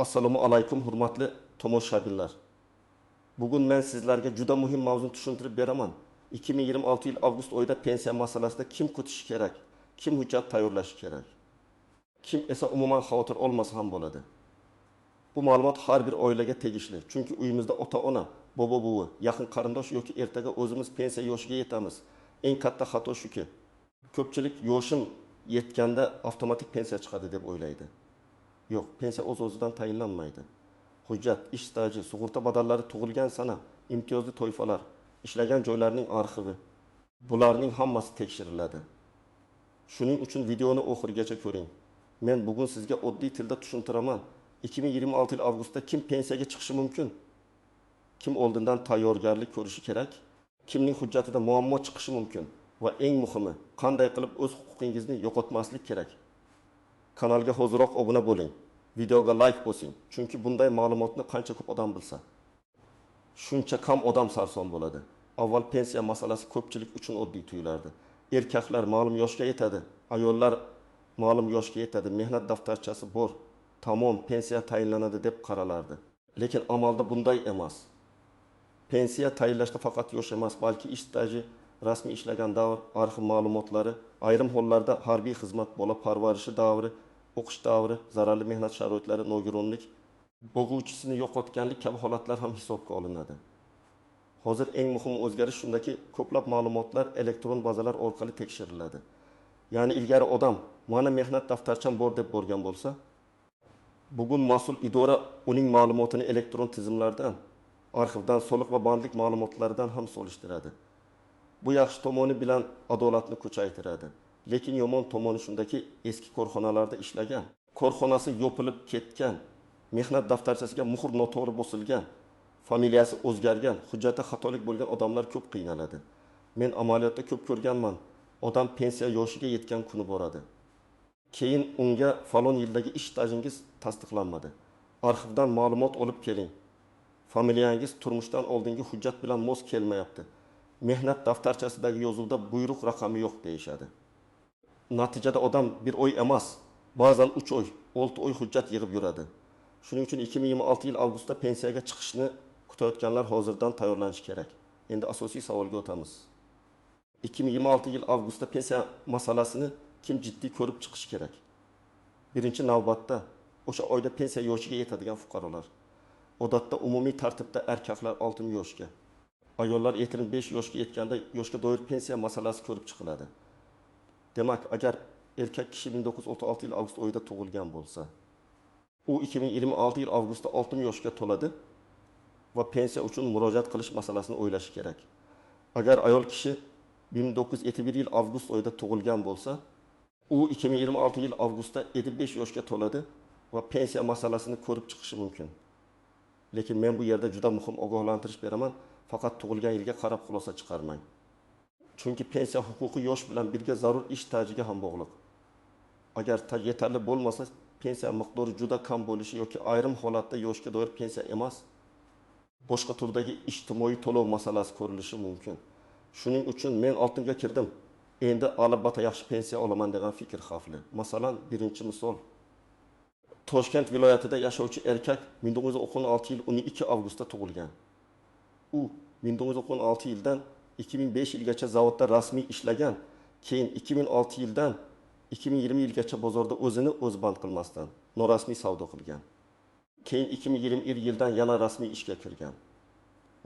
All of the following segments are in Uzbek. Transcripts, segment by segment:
Assalomu alaykum hurmatli tomoshabinlar. Bugun men sizlarga juda muhim mavzuni tushuntirib beraman. 2026 yil avgust oyida pensiya masalasida kim kutishi kerak, kim hujjat tayyorlashi kerak, kim esa umuman xavotir olmasa ham bo'ladi. Bu ma'lumot har bir oilaga tegishli. Chunki uyimizda ota-ona, bobo-buvi, yaqin qarindosh yoki ertaga o'zimiz pensiya yoshiga yetamiz. Eng katta xato shuki, ko'pchilik yoshim yetganda avtomatik pensiya chiqadi deb o'ylaydi. Yo'q, pensiya o'z-o'zidan tayinlanmaydi. Hujjat, ish staji, sug'urta badallari, tug'ilgan sana, imtiyozli toifalar, ishlagan joylarning arxivi, bularning hammasi tekshiriladi. Shuning uchun videoni oxirigacha ko'ring. Men bugun sizga oddiy tilda tushuntiraman. 2026 yil avgustda kim pensiyaga chiqishi mumkin? Kim oldindan tayyorgarlik ko'rishi kerak? Kimning hujjatida muammo chiqishi mumkin? Va eng muhimi, qanday qilib o'z huquqingizni yo'qotmaslik kerak? Kanalga hoziroq obuna bo'ling. Videoga like bosing. Chunki bunday ma'lumotni qancha ko'p odam bilsa, shuncha kam odam sarson bo'ladi. Avval pensiya masalasi ko'pchilik uchun oddiy tuyulardi. Erkaklar ma'lum yoshga yetadi, ayollar ma'lum yoshga yetadi, mehnat daftarchasi bor, tamom pensiya tayinlanadi deb qaralardi. Lekin amalda bunday emas. Pensiya tayinlashda faqat yosh emas, balki ish staji, rasmiy ishlagan davr, arxiv ma'lumotlari, ayrim hollarda harbiy xizmat, bola parvarishi davri, o'qish davri, zararli mehnat sharoitlari, nogironlik, bo'g'uvchisini yo'qotganlik kabi holatlar ham hisobga olinadi. Hozir eng muhim o'zgarish shundaki, ko'plab ma'lumotlar elektron bazalar orqali tekshiriladi. Ya'ni ilgari odam mana mehnat daftarcham bor deb borgan bo'lsa, bugun mas'ul idora uning ma'lumotini elektron tizimlardan, arxivdan, soliq va bandlik ma'lumotlaridan ham solishtiradi. Bu yaxshi tomoni bilan adolatni kuchaytiradi. Lekin yomon tomoni shundaki, eski korxonalarda ishlagan, korxonasi yopilib ketgan, mehnat daftarchasiga muhr noto'g'ri bosilgan, familiyasi o'zgargan, hujjatda xatolik bo'lgan odamlar ko'p qiynaladi. Men amaliyotda ko'p ko'rganman. Odam pensiya yoshiga yetgan kuni boradi. Keyin unga falon yildagi ish stajingiz tasdiqlanmadi. Arxivdan ma'lumot olib keling. Familiyangiz turmushdan oldingi hujjat bilan mos kelmayapti. Mehnat daftarchasidagi yozuvda buyruq raqami yo'q deyishadi. Natijada odam bir oy emas, ba'zan 3 oy, 6 oy hujjat yig'ib yuradi. Shuning uchun 2026 yil avgustda pensiyaga chiqishni kutayotganlar hozirdan tayyorlanishi kerak. Endi asosiy savolga o'tamiz. 2026 yil avgustda pensiya masalasini kim jiddiy ko'rib chiqishi kerak? Birinchi navbatda o'sha oyda pensiya yoshiga yetadigan fuqarolar. Odatda umumiy tartibda erkaklar 60 yoshga, ayollar 75 yoshga yetganda yoshga doir pensiya masalasi ko'rib chiqiladi. Demak, agar erkak kishi 1936 yil avgust oyida tug'ilgan bo'lsa, u 2026 yil avgustda 60 yoshga to'ladi va pensiya uchun murojaat qilish masalasini o'ylashi kerak. Agar ayol kishi 1971 yil avgust oyida tug'ilgan bo'lsa, u 2026 yil avgustda 55 yoshga to'ladi va pensiya masalasini ko'rib chiqishi mumkin. Lekin men bu yerda juda muhim ogohlantirish beraman, faqat tug'ilgan yilga qarab xulosa chiqarmang. Chunki pensiya huquqi yosh bilan birga zarur ish stajiga ham bog'liq. Agar yetarli bo'lmasa, pensiya miqdori juda kam bo'lishi yoki ayrim holatda yoshga doir pensiya emas, boshqa turdagi ijtimoiy to'lov masalasi ko'rilishi mumkin. Shuning uchun men oltinga kirdim, endi albatta yaxshi pensiya olaman degan fikr xavfli. Masalan, birinchi misol. Toshkent viloyatida yashovchi erkak 1996 yil 12 avgustda tug'ilgan. U 1996 yildan 2005 yilgacha zavodda rasmiy ishlagan, keyin 2006 yildan 2020 yilgacha bozorda o'zini o'zi band qilmasdan norasmiy savdo qilgan. Keyin 2021 yildan yana rasmiy ishga kirgan.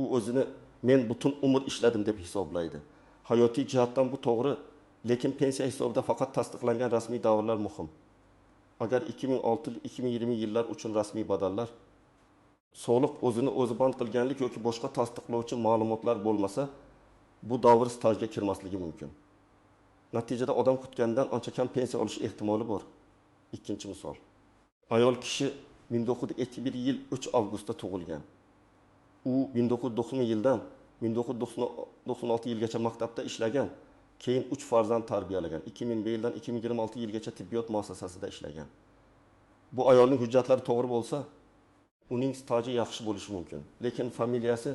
U o'zini men butun umr ishladim deb hisoblaydi. Hayotiy jihatdan bu to'g'ri, lekin pensiya hisobida faqat tasdiqlangan rasmiy davrlar muhim. Agar 2006-2020 yillar uchun rasmiy badallar, soliq, o'zini o'zi band qilganlik yoki boshqa tasdiqlovchi ma'lumotlar bo'lmasa, bu davr stajga kirmasligi mumkin. Natijada odam kutgandan ancha kam pensiya olish ehtimoli bor. Ikkinchi misol. Ayol kishi 1971 yil 3 avgustda tug'ilgan. U 1990 yildan 1996 yilgacha maktabda ishlagan, keyin 3 farzand tarbiyalagan. 2001 yildan 2026 yilgacha tibbiyot muassasasida ishlagan. Bu ayolning hujjatlari to'g'ri bo'lsa, uning staji yaxshi bo'lishi mumkin. Lekin familiyasi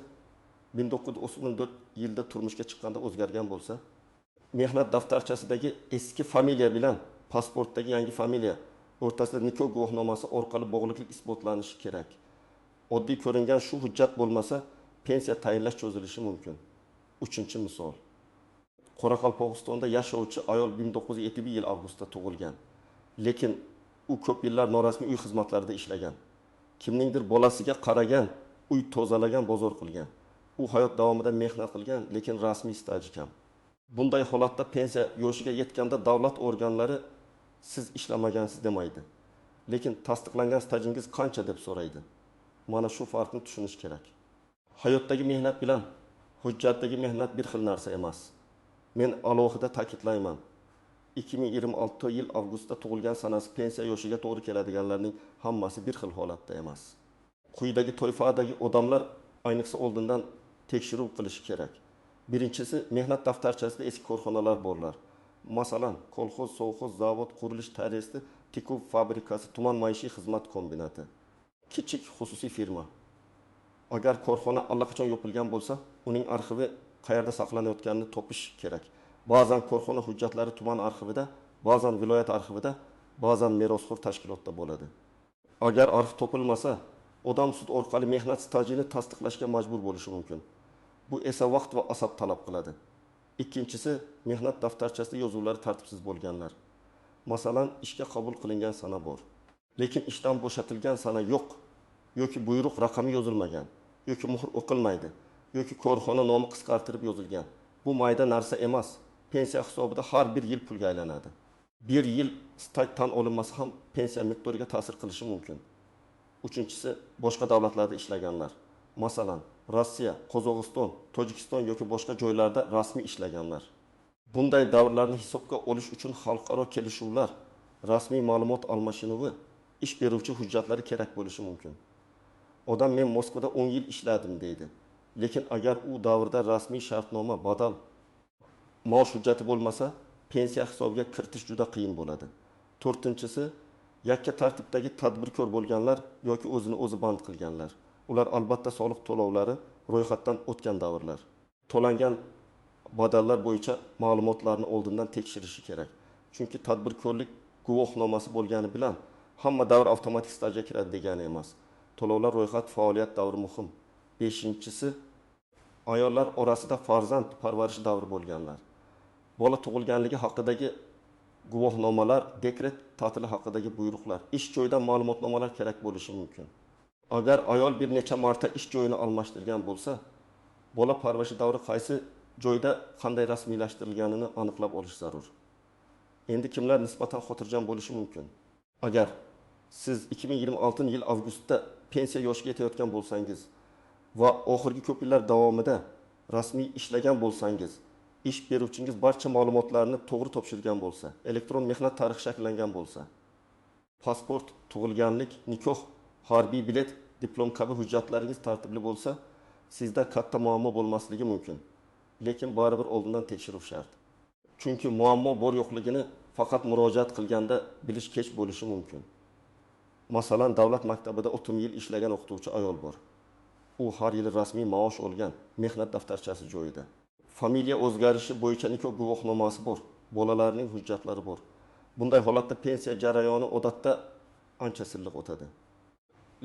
1994 yilda turmushga chiqqanda o'zgargan bo'lsa, mehnat daftarchasidagi eski familiya bilan pasportdagi yangi familiya o'rtasida nikoh guvohnomasi orqali bog'liqlik isbotlanishi kerak. Oddiy ko'ringan shu hujjat bo'lmasa, pensiya tayinlash cho'zilishi mumkin. Uchinchi misol. Qoraqalpog'istonda yashovchi ayol 1971 yil avgustda tug'ilgan. Lekin u ko'p yillar norasmiy uy xizmatlarida ishlagan. Kimningdir bolasiga qaragan, uy tozalagan, bozor qilgan. U hayot davomida mehnat qilgan, lekin rasmiy staji kam. Bunday holatda pensiya yoshiga yetganda davlat organlari siz ishlamagansiz demaydi. Lekin tasdiqlangan stajingiz qancha deb so'raydi. Mana shu farqni tushunish kerak. Hayotdagi mehnat bilan hujjatdagi mehnat bir xil narsa emas. Men alohida ta'kidlayman. 2026 yil avgustda tug'ilgan sanasi pensiya yoshiga to'g'ri keladiganlarning hammasi bir xil holatda emas. Quyidagi toifadagi odamlar ayniqsa oldindan tekshiruv qilishi kerak. Birinchisi, mehnat daftarchasida eski korxonalar borlar. Masalan, kolxoz, sovxoz, zavod, qurilish taresti, tikuv fabrikasi, tuman maishiy xizmat kombinati. Kichik xususiy firma. Agar korxona allaqachon yopilgan bo'lsa, uning arxivi qayerda saqlanayotganini topish kerak. Ba'zan korxona hujjatlari tuman arxivida, ba'zan viloyat arxivida, ba'zan merosxo'r tashkilotda bo'ladi. Agar arxiv topilmasa, odam sud orqali mehnat stajini tasdiqlashga majbur bo'lishi mumkin. Bu esa vaqt va asab talab qiladi. Ikkinchisi, mehnat daftarchasida yozuvlari tartibsiz bo'lganlar. Masalan, ishga qabul qilingan sana bor, lekin ishdan bo'shatilgan sana yo'q, yoki buyruq raqami yozilmagan, yoki muhr o'qilmaydi, yoki korxona nomi qisqartirib yozilgan. Bu mayda narsa emas. Pensiya hisobida har bir yil pulga aylanadi. Bir yil staj tan olinmasa ham pensiya miqdoriga ta'sir qilishi mumkin. Uchinchisi, boshqa davlatlarda ishlaganlar. Masalan, Rossiya, Qozog'iston, Tojikiston yoki boshqa joylarda rasmiy ishlaganlar. Bunday davrlarni hisobga olish uchun xalqaro kelishuvlar, rasmiy ma'lumot almashinuvi, ish beruvchi hujjatlari kerak bo'lishi mumkin. Odam men Moskvada 10 yil ishladim deydi. Lekin agar u davrda rasmiy shartnoma, badal, maosh hujjati bo'lmasa, pensiya hisobiga kiritish juda qiyin bo'ladi. To'rtinchisi, yakka tartibdagi tadbirkor bo'lganlar yoki o'zini o'zi band qilganlar. Ular albatta soliq to'lovlari ro'yxatdan o'tgan davrlar. To'langan badallar bo'yicha ma'lumotlarni oldindan tekshirishi kerak. Chunki tadbirkorlik guvohnomasi bo'lgani bilan hamma davr avtomatik stajga kiradi degani emas. To'lovlar ro'yxat faoliyat davri muhim. Beshinchisi, ayollar orasida farzand parvarishi davri bo'lganlar. Bola tug'ilganligi haqidagi guvohnomalar, dekret ta'tili haqidagi buyruqlar, ish joyidan ma'lumotnomalar kerak bo'lishi mumkin. Agar ayol bir necha marta ish joyini almashtirgan bo'lsa, bola parvarishi davri qaysi joyda qanday rasmiylashtirilganini aniqlab olish zarur. Endi kimlar nisbatan xotirjam bo'lishi mumkin? Agar siz 2026 yil avgustda pensiya yoshiga yetayotgan bo'lsangiz va oxirgi ko'p yillar davomida rasmiy ishlagan bo'lsangiz, ish beruvchingiz barcha ma'lumotlarni to'g'ri topshirgan bo'lsa, elektron mehnat tarixi shakllangan bo'lsa, pasport, tug'ilganlik, nikoh, harbiy bilet, diplom kabi hujjatlaringiz tartibli bo'lsa, sizda katta muammo bo'lmasligi mumkin. Lekin baribir oldindan tekshiruv shart. Chunki muammo bor yo'qligini faqat murojaat qilganda bilish kech bo'lishi mumkin. Masalan, davlat maktabida 30 yil ishlagan o'qituvchi ayol bor. U har yili rasmiy maosh olgan, mehnat daftarchasi joyida. Familiya o'zgarishi bo'yicha nikoh guvohnomasi bor, bolalarning hujjatlari bor. Bunday holatda pensiya jarayoni odatda ancha silliq o'tadi.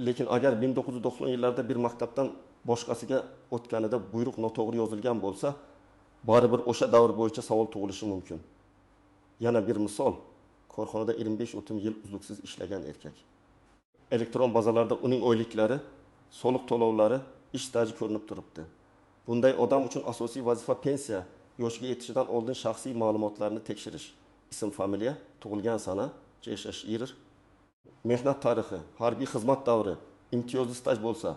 Lekin agar 1990 yillarda bir maktabdan boshqasiga o'tganida buyruq noto'g'ri yozilgan bo'lsa, baribir o'sha davr bo'yicha savol tug'ilishi mumkin. Yana bir misol, korxonada 25-30 yil uzluksiz ishlagan erkak. Elektron bazalarda uning oyliklari, soliq to'lovlari, ish staji ko'rinib turibdi. Bunday odam uchun asosiy vazifa pensiya yoshiga yetishidan oldin shaxsiy ma'lumotlarni tekshirish. Ism, familiya, tug'ilgan sana, JSHIR, mehnat tarixi, harbiy xizmat davri, imtiyozli staj bo'lsa,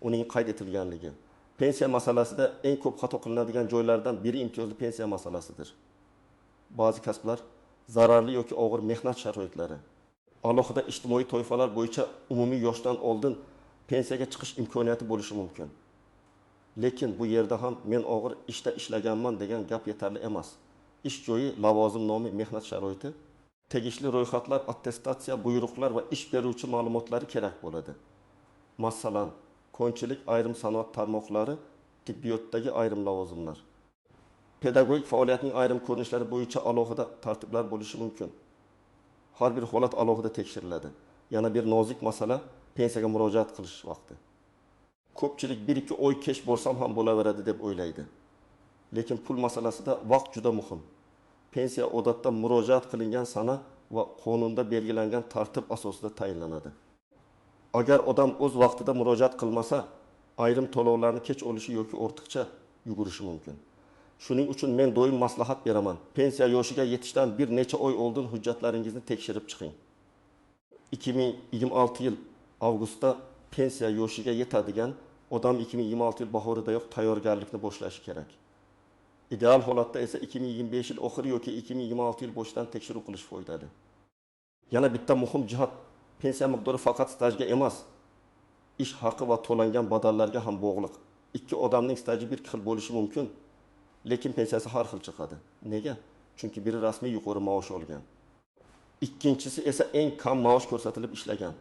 uning qayd etilganligi. Pensiya masalasida eng ko'p xato qilinadigan joylardan biri imtiyozli pensiya masalasidir. Ba'zi kasblar zararli yoki og'ir mehnat sharoitlari, alohida ijtimoiy toifalar bo'yicha umumiy yoshdan oldin pensiyaga chiqish imkoniyati bo'lishi mumkin. Lekin bu yerda ham men og'ir ishda ishlaganman degan gap yetarli emas. Ish joyi, lavozim nomi, mehnat sharoiti, tegishli ro'yxatlar, attestatsiya, buyruqlar va ish beruvchi ma'lumotlari kerak bo'ladi. Masalan, konchilik, ayrim sanoat tarmoqlari, tibbiyotdagi ayrim lavozimlar. Pedagogik faoliyatning ayrim ko'rinishlari bo'yicha alohida tartiblar bo'lishi mumkin. Har bir holat alohida tekshiriladi. Yana bir nozik masala pensiyaga murojaat qilish vaqti. Ko'pchilik 1-2 oy kech borsam ham bo'laveradi deb o'ylaydi. Lekin pul masalasida vaqt juda muhim. Pensiya odatda murojaat qilingan sana va qonunda belgilangan tartib asosida tayinlanadi. Agar odam o'z vaqtida murojaat qilmasa, ayrim to'lovlarni kech olishi yoki ortiqcha yugurishi mumkin. Shuning uchun men doim maslahat beraman. Pensiya yoshiga yetishdan bir necha oy oldin hujjatlaringizni tekshirib chiqing. 2026 yil avgustda pensiya yoshiga yetadigan odam 2026 yil bahoridayoq tayyorgarlikni boshlashi kerak. Ideal holatda esa 2025 yil oxiri yoki 2026 yil boshidan tekshiruv qilish foydali. Yana bitta muhim jihat, pensiya miqdori faqat stajga emas, ish haqi va to'langan badallarga ham bog'liq. Ikki odamning staji bir xil bo'lishi mumkin, lekin pensiyasi har xil chiqadi. Nega? Chunki biri rasmiy yuqori maosh olgan. Ikkinchisi esa eng kam maosh ko'rsatilib ishlagan.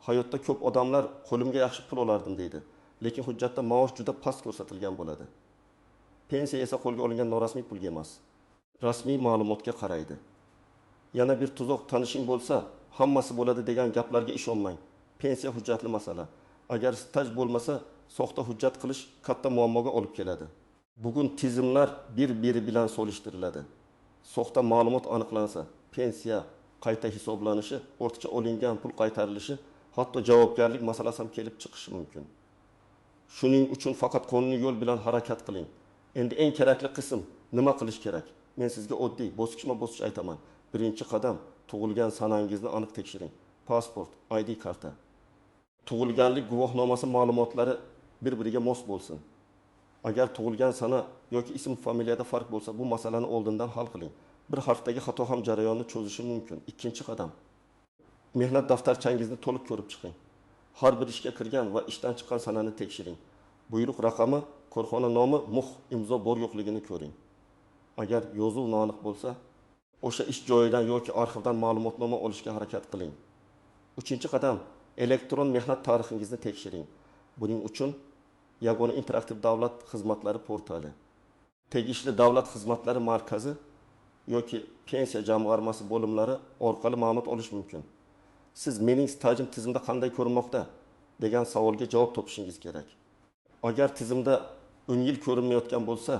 Hayotda ko'p odamlar qo'limga yaxshi pul olardim deydi, lekin hujjatda maosh juda past ko'rsatilgan bo'ladi. Pensiya esa qo'lga olingan norasmiy pulga emas, rasmiy ma'lumotga qaraydi. Yana bir tuzoq, tanishing bo'lsa, hammasi bo'ladi degan gaplarga ishonmang. Pensiya hujjatli masala. Agar staj bo'lmasa, soxta hujjat qilish katta muammoga olib keladi. Bugun tizimlar bir-biri bilan solishtiriladi. Soxta ma'lumot aniqlansa, pensiya qayta hisoblanishi, ortiqcha olingan pul qaytarilishi, hatto javobgarlik masalasi ham kelib chiqishi mumkin. Shuning uchun faqat qonuniy yo'l bilan harakat qiling. Endi eng kerakli qism, nima qilish kerak? Men sizga oddiy, bosqichma-bosqich aytaman. Birinchi qadam, tug'ilgan sanangizni aniq tekshiring. Pasport, ID karta. Tug'ilganlik guvohnomasi ma'lumotlari bir-biriga mos bo'lsin. Agar tug'ilgan sana yoki ism familiyada farq bo'lsa, bu masalani oldindan hal qiling. Bir harfdagi xato ham jarayonni cho'zishi mumkin. Ikkinchi qadam, mehnat daftarchangizni to'liq ko'rib chiqing. Har bir ishga kirgan va ishdan chiqqan sanani tekshiring. Buyruq raqami, korxona nomi, muh, imzo bor yo'qligini ko'ring. Agar yozuv noaniq bo'lsa, o'sha ish joyidan yoki arxivdan ma'lumotnoma olishga harakat qiling. Uchinchi qadam, elektron mehnat tarixingizni tekshiring. Buning uchun Yagona interaktiv davlat xizmatlari portali, tegishli davlat xizmatlari markazi yoki pensiya jamg'armasi bo'limlari orqali ma'lumot olish mumkin. Siz mening stajim tizimda qanday ko'rinmoqda degan savolga javob topishingiz kerak. Agar tizimda 10 yil ko'rinmayotgan bo'lsa,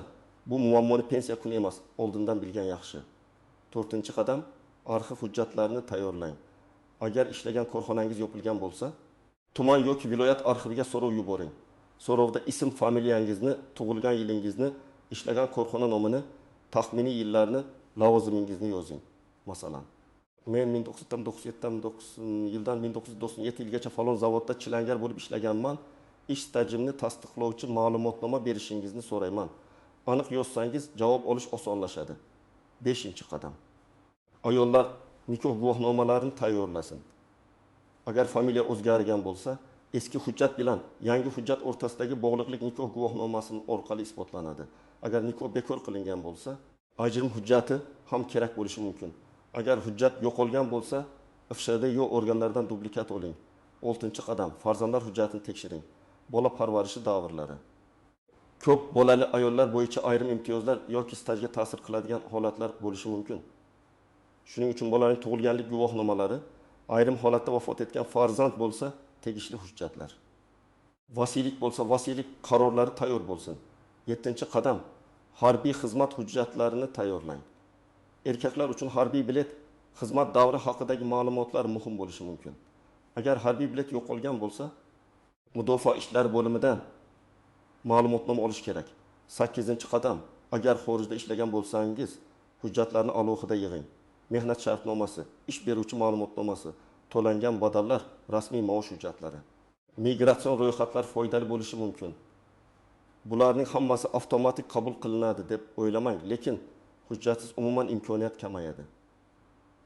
bu muammoni pensiya kuni emas, oldindan bilgan yaxshi. To'rtinchi qadam, arxiv hujjatlarini tayyorlang. Agar ishlagan korxonangiz yopilgan bo'lsa, tuman yoki viloyat arxiviga so'rov yuboring. So'rovda ism, familiyangizni, tug'ilgan yilingizni, ishlagan korxona nomini, taxminiy yillarni, lavozimingizni yozing. Masalan, men 1997 yildan 1997 yilgacha falon zavodda chilangar bo'lib ishlaganman. Ish stajimni tasdiqlovchi ma'lumotnoma berishingizni so'rayman. Aniq yozsangiz javob olish osonlashadi. 5-qadam. Ayollar nikoh guvohnomalarini tayyorlasin. Agar familiya o'zgargan bo'lsa, eski hujjat bilan yangi hujjat o'rtasidagi bog'liqlik nikoh guvohnomasi orqali isbotlanadi. Agar nikoh bekor qilingan bo'lsa, ajrim hujjati ham kerak bo'lishi mumkin. Agar hujjat yo'qolgan bo'lsa, FShD yo organlaridan dublikat oling. 6-qadam, farzandlar hujjatini tekshiring. Bola parvarishi davrlari. Ko'p bolali ayollar bo'yicha ayrim imtiyozlar yoki stajga ta'sir qiladigan holatlar bo'lishi mumkin. Shuning uchun bolaning tug'ilganlik guvohnomalari, ayrim holatda vafot etgan farzand bo'lsa, tegishli hujjatlar. Vasiylik bo'lsa, vasiylik qarorlari tayyor bo'lsin. 7-qadam, harbiy xizmat hujjatlarini tayyorlang. Erkaklar uchun harbiy bilet, xizmat davri haqidagi ma'lumotlar muhim bo'lishi mumkin. Agar harbiy bilet yo'qolgan bo'lsa, mudofaa ishlari bo'limidan ma'lumotnoma olish kerak. 8-qadam, agar xorijda ishlagan bo'lsangiz, hujjatlarni alohida yig'ing. Mehnat shartnomasi, ish beruvchi ma'lumotnomasi, to'langan badallar, rasmiy maosh hujjatlari. Migratsion ro'yxatlar foydali bo'lishi mumkin. Bularning hammasi avtomatik qabul qilinadi deb o'ylamang, lekin hujjatsiz umuman imkoniyat kamayadi.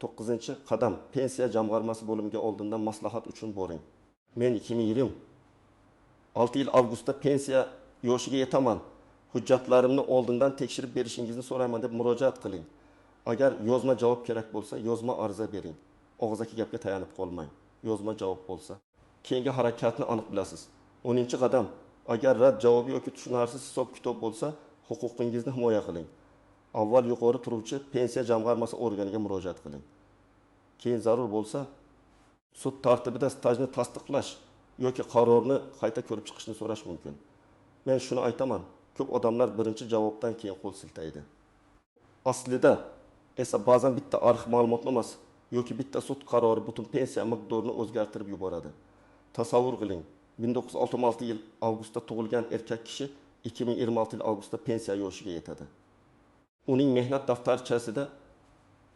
9-qadam, pensiya jamg'armasi bo'limiga oldindan maslahat uchun boring. Men 2026 yil avgustda pensiya yoshiga yetaman. Hujjatlarimni oldindan tekshirib berishingizni so'rayman deb murojaat qiling. Agar yozma javob kerak bo'lsa, yozma ariza bering. Og'zaki gapga tayanib qolmang. Yozma javob bo'lsa, keyingi harakatni aniq bilasiz. 10-qadam, agar rad javobi yoki tushunarsiz hisob-kitob bo'lsa, huquqingizni himoya qiling. Avval yuqori turuvchi pensiya jamg'armasi organiga murojaat qiling. Keyin zarur bo'lsa, sud tartibida stajni tasdiqlash yoki qarorni qayta ko'rib chiqishni so'rash mumkin. Men shuni aytaman, ko'p odamlar birinchi javobdan keyin qo'l siltaydi. Aslida esa ba'zan bitta arxiv ma'lumotnomasi yoki bitta sud qarori butun pensiya miqdorini o'zgartirib yuboradi. Tasavvur qiling, 1966 yil avgustda tug'ilgan erkak kishi 2026 yil avgustda pensiya yoshiga yetadi. Uning mehnat daftarchasida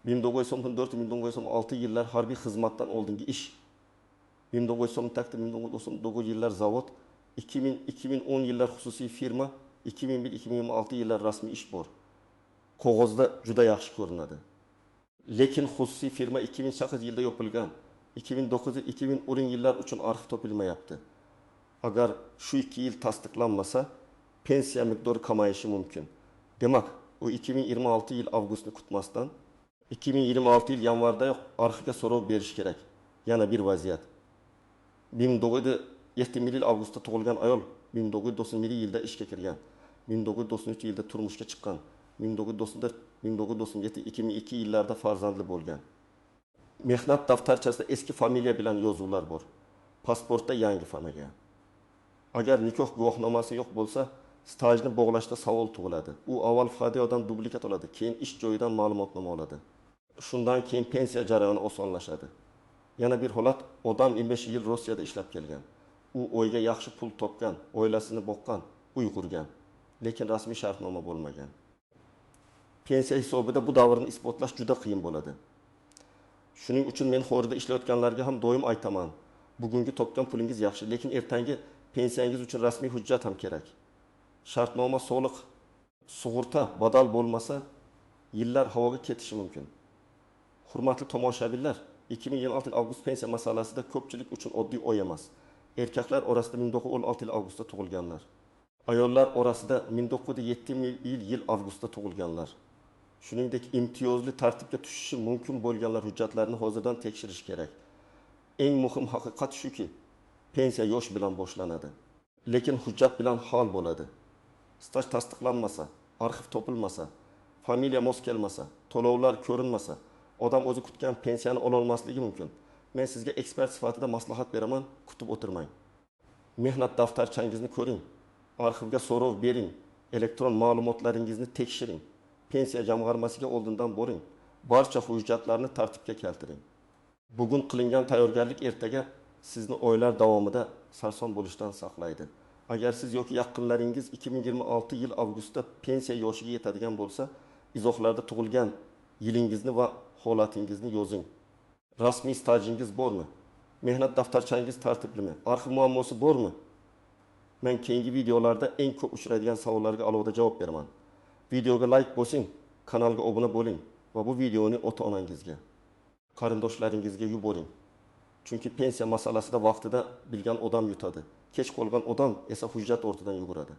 1994-1996 yillar harbiy xizmatdan oldingi ish, 1998-1999 yillar zavod, 2000-2010 yillar xususiy firma, 2001-2026 yillar rasmiy ish bor. Qog'ozda juda yaxshi ko'rinadi. Lekin xususiy firma 2008 yilda yopilgan, 2009-2010 yillar uchun arxiv topilmayapti. Agar shu 2 yil tasdiqlanmasa, pensiya miqdori kamayishi mumkin. Demak, u 2026 yil avgustni kutmasdan 2026 yil yanvardayoq arxivga so'rov berish kerak. Yana bir vaziyat. 1971 yil avgustda tug'ilgan ayol 1991 yilda ishga kirgan, 1993 yilda turmushga chiqqan, 1994, 1997, 2002 yillarda farzandli bo'lgan. Mehnat daftarchasida eski familiya bilan yozuvlar bor. Pasportda yangi familiya. Agar nikoh guvohnomasi yo'q bo'lsa, stajni bog'lashda savol tug'iladi. U avval FDOdan dublikat oladi, keyin ish joyidan ma'lumotnoma oladi. Shundan keyin pensiya jarayoni osonlashadi. Yana bir holat, odam 15 yil Rossiyada ishlab kelgan. U oyga yaxshi pul topgan, oilasini boqqan, uy qurgan, lekin rasmiy shartnoma bo'lmagan. Pensiya hisobida bu davrni isbotlash juda qiyin bo'ladi. Shuning uchun men xorijda ishlayotganlarga ham doim aytaman, bugungi topgan pulingiz yaxshi, lekin ertangi pensiyangiz uchun rasmiy hujjat ham kerak. Shartnoma, soliq, sug'urta badal bo'lmasa, yillar havoga ketishi mumkin. Hurmatli tomoshabinlar, 2026 yil avgust pensiya masalasida ko'pchilik uchun oddiy oy emas. Erkaklar orasida 1916 yil avgustda tug'ilganlar, ayollar orasida 1907 yil avgustda tug'ilganlar. Shuningdek, imtiyozli tartibga tushishi mumkin bo'lganlar hujjatlarini hozirdan tekshirish kerak. Eng muhim haqiqat shuki, pensiya yosh bilan boshlanadi, lekin hujjat bilan hal bo'ladi. Staj tasdiqlanmasa, arxiv topilmasa, familiya mos kelmasa, to'lovlar ko'rinmasa, odam o'zi kutgan pensiyani ololmasligi mumkin. Men sizga ekspert sifatida maslahat beraman, kutib o'tirmang. Mehnat daftarchangizni ko'ring, arxivga so'rov bering, elektron ma'lumotlaringizni tekshiring, pensiya jamg'armasiga oldindan boring, barcha hujjatlarni tartibga keltiring. Bugun qilingan tayyorgarlik ertaga sizni oylar davomida sarson bo'lishdan saqlaydi. Agar siz yoki yaqinlaringiz 2026 yil avgustda pensiya yoshiga yetadigan bo'lsa, izohlarda tug'ilgan yilingizni va holatingizni yozing. Rasmiy stajingiz bormi? Mehnat daftarchangiz tartiblimi? Arxiv muammosi bormi? Men keyingi videolarda eng ko'p uchraydigan savollarga alohida javob beraman. Videoga like bosing, kanalga obuna bo'ling va bu videoni ota-onangizga, qarindoshlaringizga yuboring. Chunki pensiya masalasida vaqtida bilgan odam yutadi. Kech qolgan odam esa hujjat ortidan yuguradi.